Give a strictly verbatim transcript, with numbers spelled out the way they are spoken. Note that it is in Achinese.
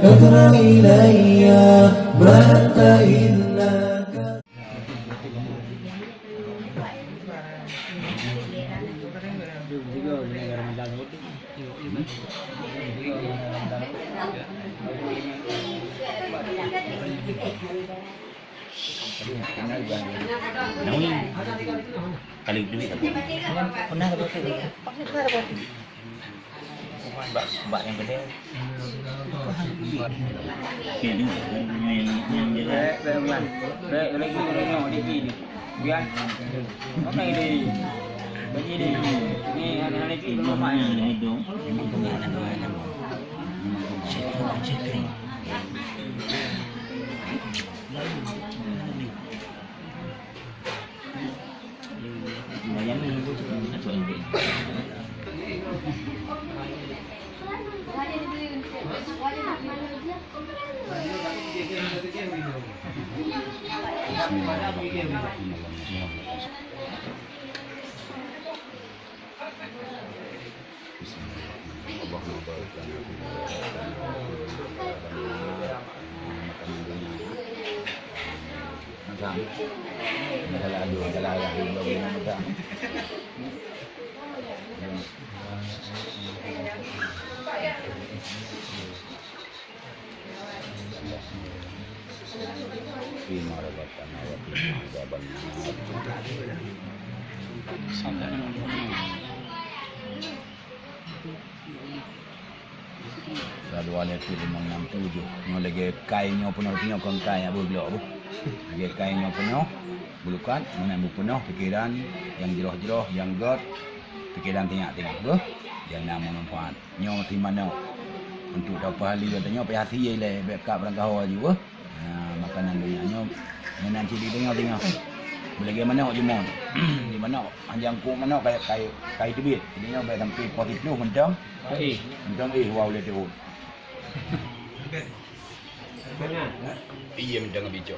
اقرأ إلي متى إنك Nawi. Kali duit aku. Pernah dapat tu. Pernah dapat tu. Bak, bak yang kedai. Okey, ni, ni, ni, ni, ni. Baik, baik, Wan. Baik, lagi, lagi, lagi, lagi. Biar. Okey, ni. Bagi ni. Ni, ni, ni, ni, ni, ni, ni. Memang kena ada, ada. Memang kena ada. Bismillahirrahmanirrahim. Allahumma barik lana fi ma razaqtana wa qina adzabannar. Makanan dunia. Macam. Masalah aduh, masalah ayah, ibu, ibu, macam. Fima razaqtana wa qina adzabannar. Dua lhèe peuet, limong, nam, tujoh. Nyoe lagèe kai nyoe peunoh, nyoe kon kai nyang beuglok beuh. Lagèe kai nyoe peunoh, bulukat, meunan beuh peunoh pikeran nyang jroh-jroh, nyang gèt, pikeran teungoh-teungoh beuh, nyang na manfaat. Nyoe si manok. Untuk tapeuhali gata nyoe payah sie ilèe, bèk kab barangkaho aju, eh. Ha, makanan donya nyoe, meunan cit di teungoh-teungoh. Beulagèe manok jimon. Di manok, manjangkong manok kai, kai, kai teubiet. Jadi nyoe bèk sampai poh siplôh mantong. Okey. Mantong éh, wah, ulèe teuôt. Iya, mantong bicok.